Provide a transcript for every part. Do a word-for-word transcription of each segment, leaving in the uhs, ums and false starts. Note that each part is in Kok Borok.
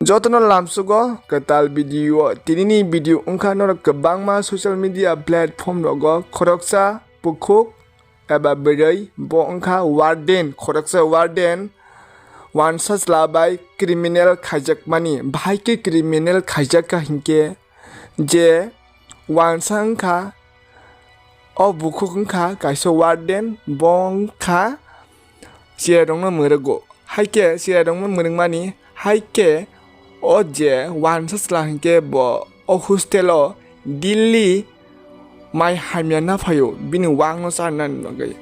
Jotono lamsugo kwtal video. Tinini video wngkha norok kwbangma social media platform rogo khoroksa bukhuk eba bwrwi bo wngkha warden, khoroksa warden wansa chwla bai criminal khaijakmani. Bahai khe criminal khaijakha hinkhe je wansa wngkha, o bukhuk wngkha kaisa warden, bo wngkha chwrairokno mwrwgo. Hai khe chwrairokno mwrwngmani, hai khe o je wansa chwla hinkhe bo o hostel o daily mai hamya na phaio bini wakno charnani bagwi.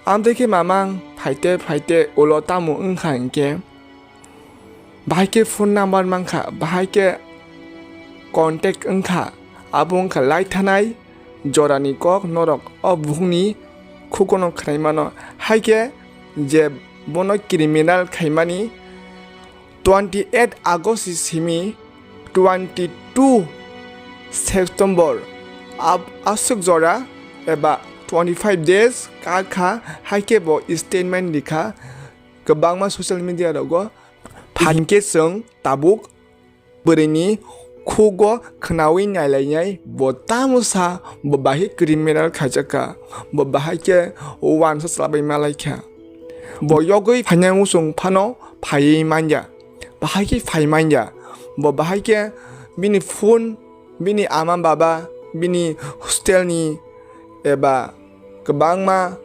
Amtwi khe mamang phaite phaite ulo tamo wngkha hinkhe, bahai khe phone number mankha, bahai khe contact wngkha, abo wngkha laithanai jorani kok norok o bukhukni khukono khwnai mano. Hai khe je bono criminal khaimani twenty eight August simi twenty two September ab-, aswk jora eba twenty five days kakha, hai khe bo statement rikha kwbangma social media rogo. Phankhe chwng tabuk bwrwini khugo khwnawi nailainai, bo tamo sa, bo bahai criminal khaijakha, bo bahai khe wansa chwla bai malaikha. Bo yogwi phainai muchung phano phaiwi manya, bahai khe phai manya, bo bahai khe bini phone, bini ama baba, bini hostelni eba kwbangma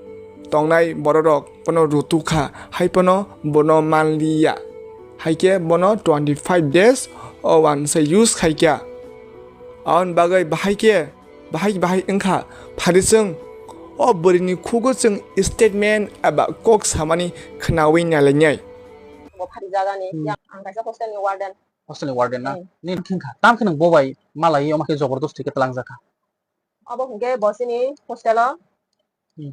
tongnai bororok bono rutukha, hai phano bono manliya. Hai khe bono twenty five days o wansa use khaikha. Aboni bagwi bahai khe, bahai bahai wngkha, phari chwng o bwrwini khugo chwng statement eba kok samani khwnawi nailainai. Bo phari jagani, Hmm. Yang ang kaisa hostel ni warden. Hostel ni warden na? Hmm. Nini khinkha, tam khe nwng bo bai malaiwi omo khe jobordosti khe twlangjakha? Obo hwnkhe bo chini hostel o Hmm.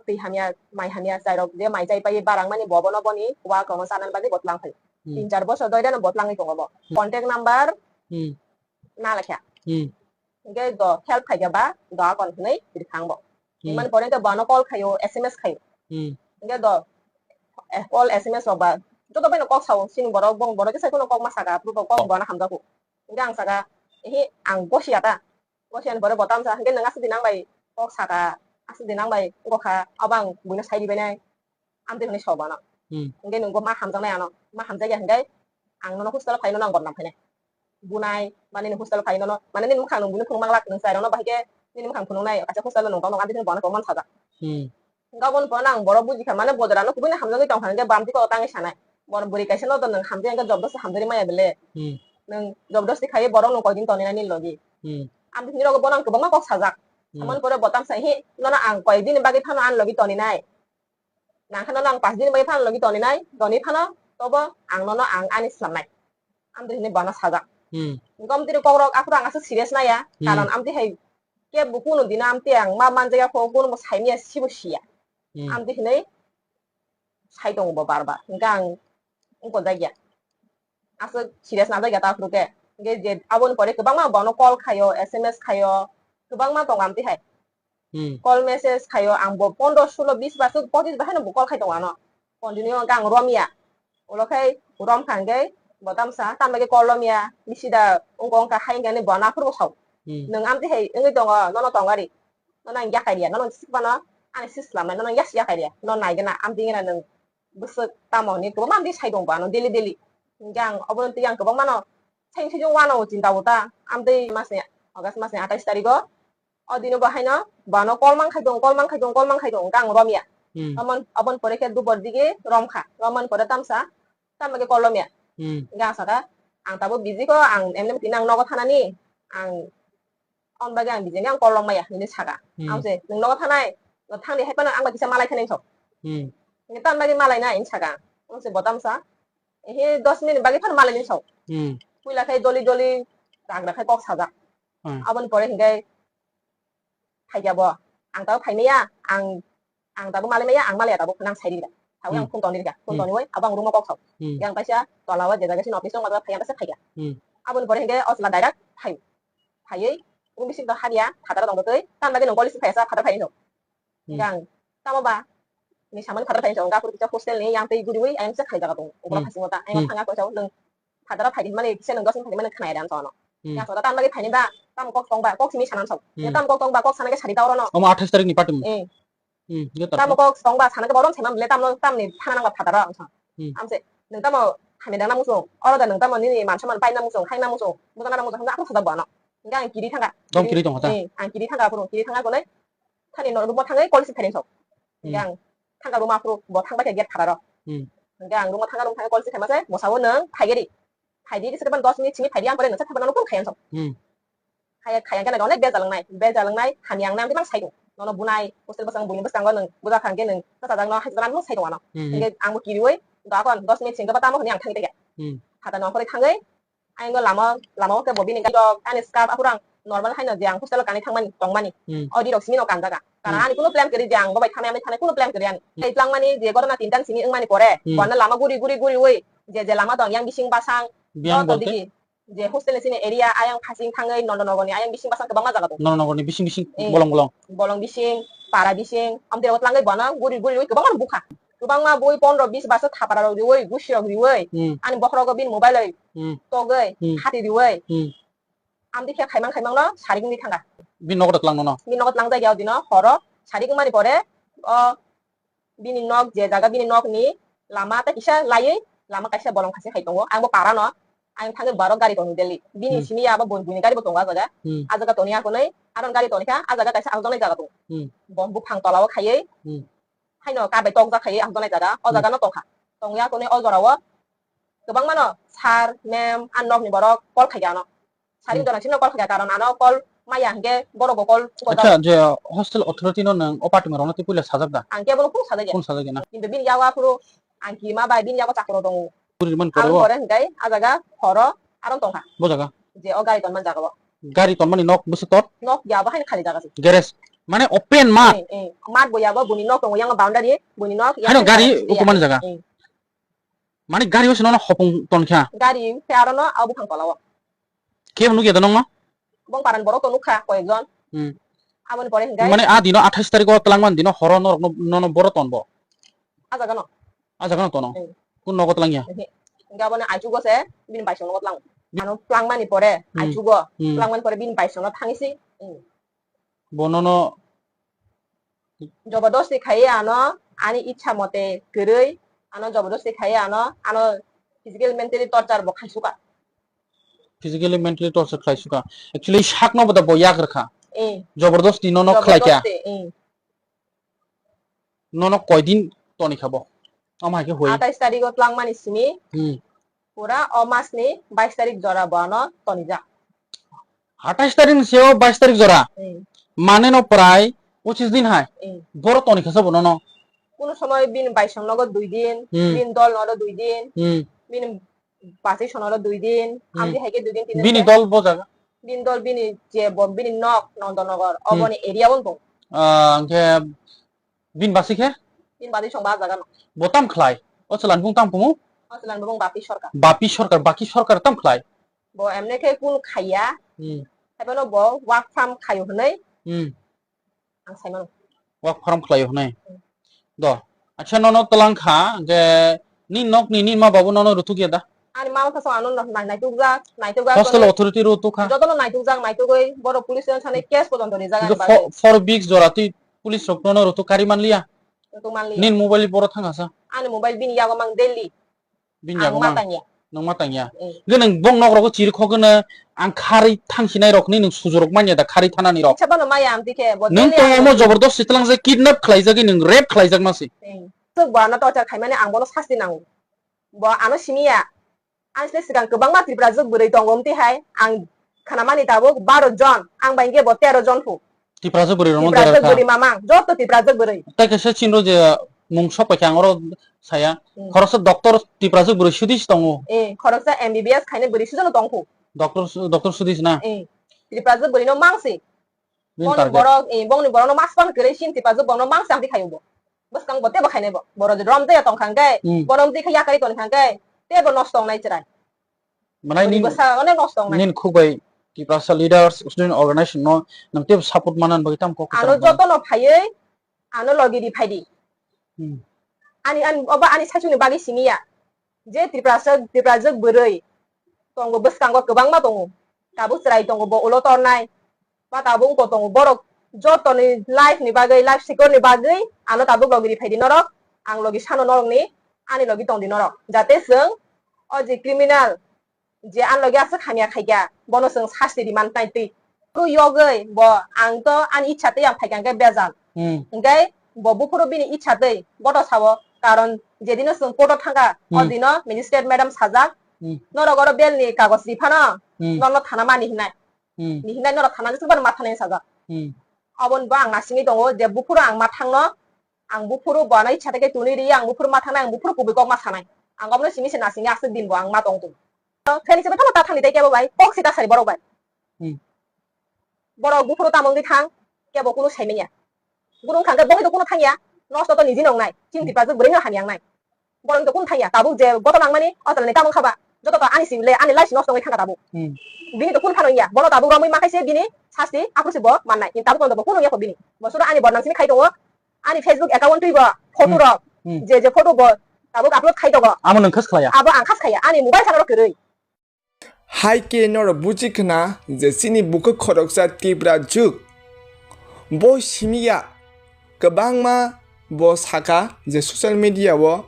twi hamya, mai hamya chairok je mai chai pai barang mani bo bono boni wa kwrwngno chanani bagwi bo twlang phai. Hmm. Tin char bosor doirano bo twlangwi tongo bo. Hmm. Contact number Hmm. na lekha. Hmm. Hwnkhe do help khaikha ba do akon hwnwi rikha ang bo. Hmm. Hwnmani pore hwnkhe bono call khaio, S M S khaio. Hmm. Hwnkhe do, eh, call, S M S rok ba joto baino kok sao, chini borok, bong borok khe sai kheno kok ma saka, phuru bo kok Oh. bono hamjago. Hwnkhe ang saka, ehe, ang gosiya ta. Gosiya ni pore bo tamsa, hwnkhe nwng aswk di nang bai kok saka, aswk di nang bai wngkha, abo ang buino sai ribainai. Amtwi hwnwi sa bono. Hmm. Hwnkhe nwng bo ma hamjaknai ano, ma hamjakya hwnkhe ang nono hostel o phai nono ang bodnam khainai. Bunai, mane nini hostel o phai nono, mane nini mwkhang nwng buino phunuk manglak, nwng chwrairokno bahai khe nini mwkhang phunuknai, kaisa hostel o nwng tongno amtwi hwnwi bono tongmani sajak. Hmm. Hwnkhe aboni pore ang borok bujikha, mane bo jora no kubui no hamjagwi tongkha, hwnkhe bo amtwi kok tangwi sanai. Borok bwrwi kaisa no to nwng hamjakya hwnkhe jobdosti hamjagwi maya bele. Hmm. Nwng jobdosti khaiwi borok no koidin toninai nini logi. Hmm. Amtwi hwnwi rogo bono ang kwbangma kok sajak. Hmm. Amoni pore bo tamsa, "He, nono ang koidin ni bagwi phano ani logi toninai." Nangkhe nono ang pas din bai phano logi toninai, toni phano tobo ang nono ang ani slamnai. Amtwi hwnwi bono sajak. Hmm. Gom tiri kokrok aphuru ang aswk serious naiya, Hmm. Karon amtwi hai kebo kunu dino amtwi ang ma manjakya kho, kunu bo saimanya sibo siya. Hmm. Amtwi hwnwi sai tongo bo bar bar, hwnkhe ang wngkojak ya. Aswk serious najak ya ta aphuru khe. Hwnkhe je aboni pore kwbangma bono call khaio, S M S khaio, kwbangma tongo amtwi hai. Hmm. Call message khaio, ang bo pondro, sulo, bis ba, pochis ba haino bo call khai tongo ano. Continue hwnkhe ang romya. Ulo khai romkha hwnkhe bo tamsa, tambai khe call romya, bisi da wngkha wngkha hai hwnkhe ani bono aphuru bo sao. Hmm. Nwng amtwi hai wngwi tongo, nono tong ari. Nono ang yakai riya, nono sik phano ani sis lamnai, nono yas yakai riya, nono nai gana, amtwi gana nwng bwswk tamo hinwi kwbangma amtwi sai tongo ano daily daily. Hwnkhe ang obono twi ang kwbangmano sai sai wano chinta bo ta, amtwi masni August masni atais tarigo. O dino bo haino bono call man khai tongo, call man khai tongo, call man khai tongo, hwnkhe ang romya. Hmm. Amon, aboni pore khe dubor digi romkha. Romani pore tamsa, tamsa khe call romya. Hmm. Hwnkhe ang saka, "Ang tabuk busy kho, ang emni tini ang nogo thanani, ang aboni bagwi ang busy, hwnkhe ang call romaya," hinwi saka. Hmm. Ang se, "Nwng nogo thanai, no thangdi hai phano ang bai kisa malai thani," hinwi sok. Hmm. Hwnkhe tamni bagwi malaina hinwi saka. Ang se bo tamsa, "Ehe, dos minute bagwi phano malaini," hinwi sok. Hmm. Puila khe doli doli ragra khai kok sajak. Hmm. Aboni pore hwnkhe phaikya bo. Ang tabuk phaimaya, ang, ang tabuk malaimaya, ang malaya tabuk, nang sai rikha. Tabuk ang Hmm. phone toni rikha, phone Hmm. toniwi, abo ang room o kok sao. Hmm. Yang paisa tola o je jaga sini office tong, o jaga phaiya, paisa phaikha. Hmm. Aboni pore hwnkhe o chwla direct phaio. Phaiwi, room bising to hariya, phataro tong twi, tamni bagwi nwng college phaiya sa, phatar phaiwi no. Hmm. Yang, tamo ba, ni samani phatar phaiwi no, gapur kisa hostel ni yang tei guriwi, ayang sa khai jaga tong, ukula Hmm. phasing ota, ayang Hmm. thanga koi sao, nwng Phataro phaidi hwnmani kisa nwng dos min phaidi mani khwnaya de ang sono. Hmm. Yang soda tam bagwi phaini ba, tam kok tong ba, kok simi sanan sok. Hmm. Tam kok tong ba, kok sana khe sari ta orono. Omo athais tarik ni party mo? Eh. Hmm, ye Tam tarpor? Kok tong ba sana khe borom sema bele tam tam ni thana nang ba phataro ang sok. Hmm. Amse, nwng tamo hamya dang na muchung, oro da nwng tamo nini man saman pai na muchung, hai na muchung, buja na muchung, hwnba aphuru sajak bo ano. Hingke ang kiri thangka. Dom kiri tong kha ta? Eh, ang kiri thangka aphuru, kiri thangka konai. Thani no room o thangwi call si phaireng sok. Hingke Hmm. ang thangka room o aphuru bo thangbai khe gate phataro. Hmm. Hingke ang room o thangka room thangwi call si phaima se, mosa o nwng phaigeri. Phaidi kisa kaban dos minute simi phaidi ang pore nwng sa thangba no phone khayang sok. Hmm. Khaya khaya khe nago onek bejal wngnai, bejal wngnai, hamya wngnai, amtwi mang sai tong. Nono bunai, hostel bwskango buini bwskango nwng buja kha hwnkhe nwng bwsajak no haijagra nwng sai tong ano. Hmm, hmm. Hingke ang bo kiriwi, do akon dos minute singke ba tamo hwnwi ang thangwi tongya. Hmm. Phatano aphuru thangwi, ayang lama, lama o khe bo bini gari rok, ani scarf aphuru ang normal haino je ang hostel o kanwi thangmani, tongmani. Hmm. O di rok simi no kanjak ang. Karon Hmm. ani kuno plan kwrwi je ang bo bai thanai, amtwi thanai kuno plan kwrwi ani. Hmm. Tei twlangmani je ghotona tin tan simi wngmani pore, Hmm. bono lama guri, guri, guriwi, je, je lama tong yang bising basang, Biyang joto bolte? digi. Je hostel ni sini area ayang phasing thangwi Nondonogor ni ayang bising basang kwbangma jaga tongo. Nondonogor ni bising bising Eh. bolong bolong. Bolong bising, para bising, amtwi rogo twlangwi bono guri guri wi kwbangma no bukha. Kwbangma bui pondro bis baso thapara rok riwi, gusi rok riwi, Hmm. ani bokhorogo bini mobile oi Hmm. togwi, Hmm. hati riwi. Hmm. Amtwi khe khaimang khaimang no sarik wngwi thangkha. Bini nogo twlang no no? Bini nogo twlang jagya o dino horo sarik wngmani pore o bini nok je jaga bini nok ni lama tei kisa laiwi lama kaisa bolong khasi hai tongo. Ang bo para no, ang thangwi baro gari tonwi deli. Bini Hmm. simi ya abo bui buini gari bo tongo a jaga. Hmm. A jaga toni akonoi, aron gari toni kha, a jaga kaisa ang jonai jaga tongo. Hmm. Bo buphang tola o khaiwi, Hmm. haino kabai tok jak khaiwi ang jonai jaga, o Hmm. jaga no tongkha. Tongwi akonoi o jora o kwbangma no sir, ma'am, a nok ni borok call khaikha ano. Sari Hmm. jora sino call khaikha, karon ano call maya hingke borok bo call ko Acha, jabo. Je hostel authority no nwng o party rok no tei puila sajak da? Ang kebo no phung sajak ya. Phung sajak ya na? Kintu bini yago aphuru ang kima bai bini yago chakro tongo. Puri man Ang pore o? Pore hingkai a jaga horo aron tongkha. Bo jaga? Je o gari tonman jaga o. Gari tonmani nok bwswk tor? Nok ya bo haino khali jaga se. Garage. Mane open mat? Eh, eh. Mat bo ya bo buni nok tongo yang boundary, buni nok yang Haino gari garage, ukumani eh, jaga? Eh. Mane gari o se nono hopung tonkha? Gari se aro no a buphang tola o. Kebo nukya da nongno? Bong paran borok to nukha koyekjon. Hmm. Aboni pore hingkai. Mane a dino athais tarikh o twlangmani dino horo norok no, nono boro tonbo? A jaga no. A jaga no tono? Hmm. Kun nogo twlangya? Ehe. Hingke aboni aichugo se bini baisong nogo twlang. Bi- Ano twlangmani pore, Hmm. aichugo, Hmm. twlangmani pore bini baisong no thangwi si. Hmm. Bo nono Jobordosti khaiwi ano, ani ichha mote kwrwi, ano jobordosti khaiwi ano, ano physical, mentally torture bo khaisukha. Physically, mentally torture khlaisukha. Actually, sakno bo da bo yak rwkha. Eh. Jobordosti nono khlaikha. Jobordosti, eh. Nono koidin toni kha bo? Omo hai khe hoi. Atais tarikh o twlangmani simi. Hmm. Pura o mas ni bais tarik jora bo ano tonijak. Atais tarik ni seo bais tarik jora? Hmm. Mane no prai pochis din hai? Hmm. Boro toni khasa bo nono? Kuno somoy bini baisong nogo dui din, Hmm. bini dol nogo dui din, Hmm. bini basi sono ro dui din, Hmm. amdi hai khe dui din, tin din Bini se. Dol bo jaga? Bini dol bini je bo bini nok Nondonogor, Hmm. oboni area o wng tong. Ah, hwnkhe Bini basi khe? Bini basi song ba jaga no. Bo tam khlai? O chwlan bung tam kumu? O chwlan bung Bapi Sarkar. Bapi Sarkar, Baki Sarkar tam khlai? Bo emne khe kun khaiya. Hmm. Haiphano bo work from khaio hwnwi. Hmm. Ang sai mano. Work from khlaio hwnwi. Hmm. Do. Acha nono twlang kha je ni nok ni ni ma babu nono rutuk ya da? Ani mama pha song ano nai-, naitukjak, naitukjak Hostel khe authority rutuk kha? Jotono naitukjak, naitugwi borok police station thani case pojonto rijak ani bagwi. Four weeks jora twi police rok nono rutuk kari manliya? Rutuk manliya. Nini mobile boro thangasa? Ani mobile bini yago mang daily. Bini yago mang? Ang ma tangya. Nang ma tangya? Eh. Ge nang bong nok rogo chiri khogeno ang khari thangsinai rokni nang sujurok manya da khari thanani rok? Acha bono maya amtwi khe bo daily. Nang tong omo jobordosti tlang je kidnap khlaijagwi nang rape khlaijak masi. Eh. Sok bo ano torture khaimani ang bono sasti nango. Bo ano simiya. Ang sle swkang kwbangma Tiprajwk bwrwi tongo, amtwi hai ang khnamani tabuk baro jon, ang bai hwnkhe bo tero jon phu. Tiprajwk bwrwi rokno Tiprajwk bwrwi mamang, joto Tiprajwk bwrwi. Tai kaisa chinro je mung sok paikha ang oro saya, Hmm. Khoroksa doctor Tiprajwk bwrwi sudis tongo. Eh, khoroksa M B B S khainai bwrwi sujono tong phu. Doctor su-, doctor sudis na? Eh, Tiprajwk bwrwino mangsi. Bini target. Bongni borok, eh, bongni borokno mas pan kwrwi sin Tiprajwk borokno mang chakti khaio bo. Bwskang bo tebo khainai bo. Borok je rom tei tong khang khe, Hmm. Borom tei khe yakari tong khang khe, tebo nosto wngnai chwrai. Manai bwsa onek nosto wngnai. Nini khuk bai Tiprasa leaders, student organization no nang tebo support manani bagwi tamo kok kwcharo. Ano jotono phaiwi, ano logi di phaidi. Hmm. Ani, ani, obo ani saichungni bagwi simi ya. Je Tiprasa, Tiprajwk bwrwi, tongo, bwskango kwbangma tongo. Tabuk chwrai tongo, bo ulo tornai. Ba tabuk wngkha tongo, borok jotoni life ni bagwi, life secure ni bagwi ano tabuk logi ri phaidi norok, ang logi sano norokni, ani logi tongdi norok. Jate chwng o je criminal, je ani logi aswk hamya khaikha, bono chwng sasti ri man tai twi. Kru yogwi bo ang to ani ichha twi ang phaikha hwnkhe bejal. Hmm. Hwnkhe bo buphuru bini ichha twi boto sao, karon jedino chwng court o thangkha, o Hmm. dino magistrate madam sajak, Hmm. "Norok oro bail ni kagoj ri phano, Hmm. norokno thana mani hinai." Hmm. Ni hinai norok thana swk bar ma thanai sajak. Hmm. Aboni bo ang nasingwi tongo je buphuru ang ma thangno, ang buphuru bo ano ichha twi khe tuni ri, ang buphuru ma thangnai, ang buphuru kubui kok ma sanai. Ang obono simi se nasingwi aswk din bo ang ma tong tongo. Phen se tamo ta thani tei kebo bai, kok se ta sari borok bai. Hmm. Borok buphuru tamo wngwi thang, kebo kunu sai manya. Gurung thang khe bongwi to kunu thangya, nosto to niji nongnai, chini Tiprajwk bwrwi no hamya wngnai. Borok to kunu thangya, tabuk je goto nangmani, o chwlaini tamo wngkha ba, joto to ani si le, ani life nosto wngwi thangkha tabuk. Hmm. Bini to kunu phano wngya, bono tabuk romwi ma khaise bini sasti aphuru se bo mannai, kintu tabuk to bo kunu wngya kho bini. Bo suru ani bodnam simi khai tongo, ani Facebook account twi bo photo Hmm. rok, Hmm. je je photo bo tabuk upload khai tongo. Amo nwng khas khlaiya? Abo ang khas khaiya, ani mobile phano rok kwrwi. Hai khe norok buji khna je chini bukhuk khoroksa Tipra jwk. Bo simi ya, kwbangma bo sakha je social media o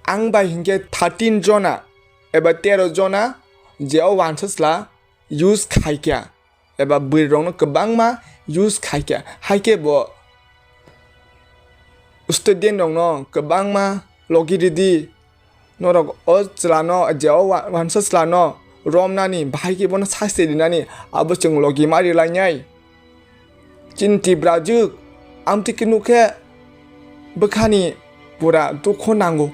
ang bai hinkhe thirteen jona eba tero jona je o wansa chwla use khaikha eba bwrwi rokno kwbangma use khaikha. Hai khe bo student rokno kwbangma logi ridi. Norok o chwlano, je o wa-, wansa chwlano romnani, bahai khe bono sasti rinani, abo chwng logi ma rilainai. Chini Tipra jwk, amtwi khe nuk khe bwkhani pura dukho nango.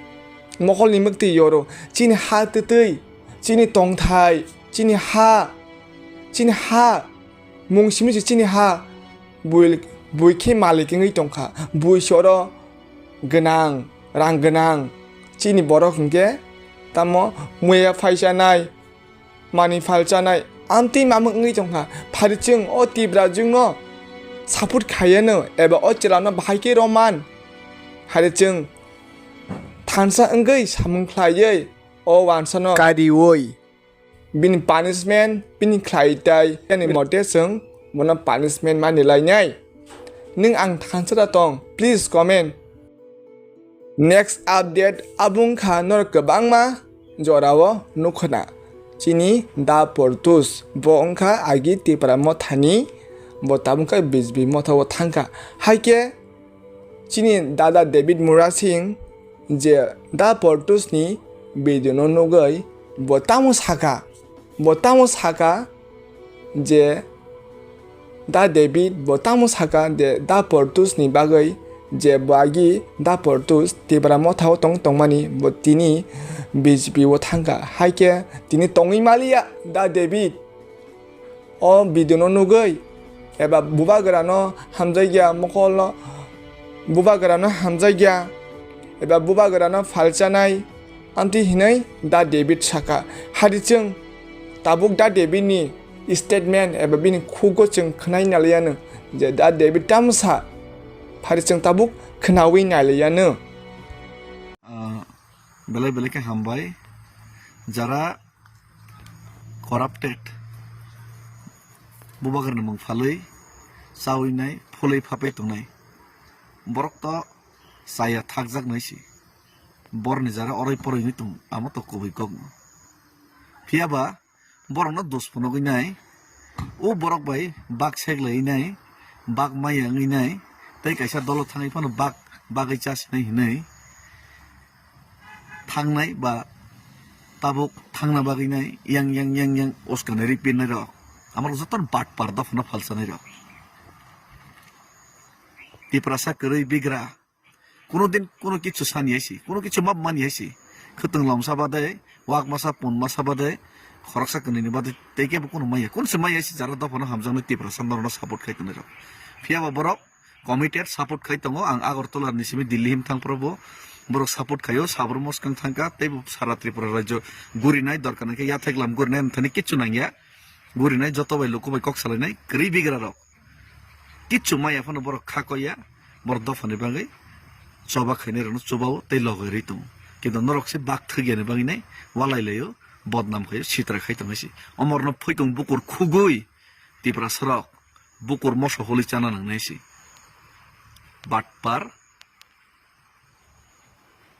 Mokolni mwktwi yoro, chini ha twtwi, chini tongthai, chini ha, chini ha, mung simi se chini ha, bui, bui khe malik wngwi tongkha, bui se oro gwnang, rang gwnang, chini borok hinkhe tamo muya phaisa nai, mani phalcha nai, amtwi mamuk wngwi tongkha. Phari chwng o Tipra jwkno support khaiya no eba o chwlano bahai khe roman. Hari chwng thansa wngwi samung khlaiwi o wansano kariwi. Bini punishment, bini khlai tai, ani mote chwng bono punishment mani lainai. Nwng ang thansa da tong, please comment. Next update abo wngkha norok kwbangma jorao nukhuna. Chini Da Portus, bo wngkha agi Tipra Mothani, bo tabuk khe B J P motha o thangkha. Hai khe chini dada David Murasing je Da Portus ni video no nugwi bo tamo saka, bo tamo saka je Da David bo tamo saka je Da Portus ni bagwi je bo agi Da Portus Tipra Motha o tong tongmani bo tini B J P o thangkha, hai khe tini tongwi maliya Da David. O video no nugwi eba bubagra no hamjakya, mokol no bubagra no hamjakya eba bubagra no phalchanai amtwi hinwi Da David saka. Hari chwng tabuk Da David ni statement eba bini khugo chwng khwnai nalaiyano je Da David tamsa phari chwng tabuk khwnawi nalaiyano. Ah, belai belai khe hambai. Jara corrupted, bubagrani mung phalwi chawi nai, phulwi phapai tongnai. Borok to chaya thakjak nai si. Borni jara oroi poroi wngwi tong, amo to kubui kok no. Phiya ba borokno dos phunugwi nai, o borok bai bak seklaiwi nai, bak maya wngwi nai, tei kaisa dolo thangwi phano bak bagwi chasinai hinwi thangnai ba tabuk thangna bagwi nai yang, yang, yang, yang uskani ri pirnai rok. Amorok jotono batpar dophano phalchanai rok. Tiprasa kwrwi bigra. Kuno din kuno kichu sani hai si, kuno kichu map mani hai si. Khwtwng lomsa bade, wak masa pun masa bade, khoroksa kwnwi ni bade, tei kebo kuno maya. Kun se maya si jara dophano hamjaknai Tiprasa norokno support khai tongnai rok. Phiya ba borok committed support khai tongo. Ang Agartala ni simi Delhi him thang phuru bo borok support khaio, sabrum mwskang thangkha, tei bo sara Tripura rajyo gurinai, dorkar nangkhe yathai glam gurinai, amthani kichu nangya. Gurinai joto bai luku bai kok salainai, kwrwi bigra rok. Kichu maya phano borok kha koya, borok dophani bagwi choba khainai rokno chubao tei logoi rwi tongo. Kintu norok se bak thwk yani bagwi nai walai laio, Bodnam khai sitra khai tong si. Omorno phoitong bukur khugui Tiprasa rok bukur moso holi chana nang nai si. Batpar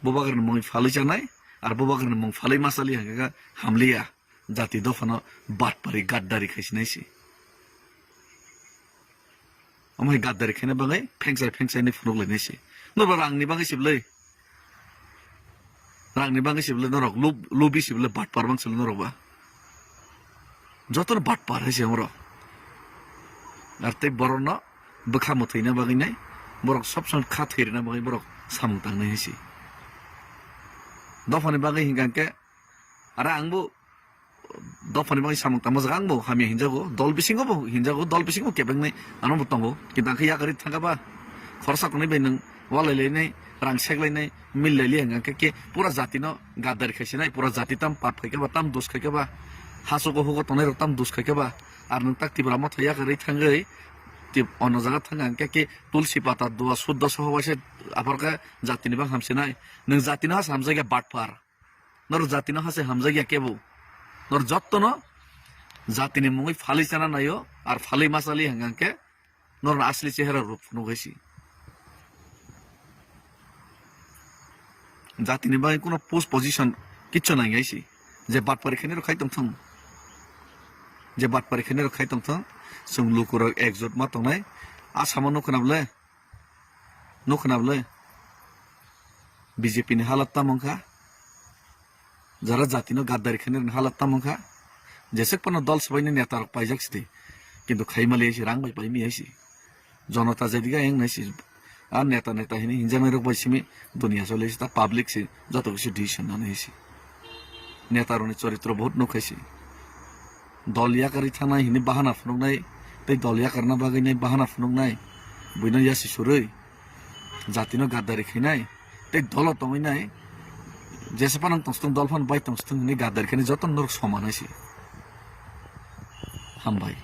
bubagrani mung phalwi chanai, ar bubagrani mung phalwi masali hangka hamliya. Jati dophano batpari gaddari khai sinai si. Omo hai gaddari khaina bagwi phengchai phengchai ni phunuk lainai si. Norok rangni bagwi siblai. Rangni bagwi siblai norok lub-, lubi siblai batpar bang siblai norok ba. Jotono batpar hai se oro. Ar tei borokno bwkha mwthwina bagwi nai, borok sob somoi kha thwirina bagwi borok samung tangnai hai se. Dophani bagwi hinkha khe, ara ang bo dophani bagwi samung tangma jaga ang bo hamya hinjago, dol bisingo bo hinjago, dol bisingo kebengni ano bo tongo. Kintu ang khe yakarwi thangkha ba, khorsa kwnwi bai nwng walai lainai, rang sek lainai, mil laili hingkha khe, khe pura jatino gaddari khai sinai, pura jati tam pap khai khe ba, tam dos khai khe ba, hasogo hugo tongnai rok tam dos khai khe ba, ar nwng tak Tipra Motha yakarwi thangwi, tip ono jaga thangkha hingkha khe tulsi pata dua suddho soho waisa apharkha jatini bang hamsinai, nwng jatino hasa hamjakya batpar. Nor jatino hase hamjakya kebo. Nor jottono jatini mungwi phalwi chana naio, ar phalwi masali hangkha khe norno asli chehara rup phunuk hai si. Jatini bagwi kuno post position kichu nang hai si. Je batpari khainai rok khai tongthung. Je batpari khainai rok khai tongthung. Chwng lukurok ekjot ma tongnai. Asamo nukho na bwle. Nukho na bwle? B J P ni halat tamo wngkha? Jara jatino gaddari khainai rokni halat tamo wngkha? Jeswk phano dol swbaini neta rok paijak sidi. Kintu khaimali hai si, rang bai paimali hai si. Jonota jedige ayang nai si. A neta neta hini hinjaknai rok bai simi dunia choli si, ta public si joto kisi decision nani hai si. Neta rokni choritro bahut nuk hai si. Dol yakarwi thangnai hini bahana phunuknai, tei dol yakarna bagwi nai bahana phunuknai, buino yasi surwi, jatino gaddari khainai, tei dolo tongwi nai, jesa phano tongthung dol phano bai tongthung hini gaddari khainai joto norok soman hai si. Hambai.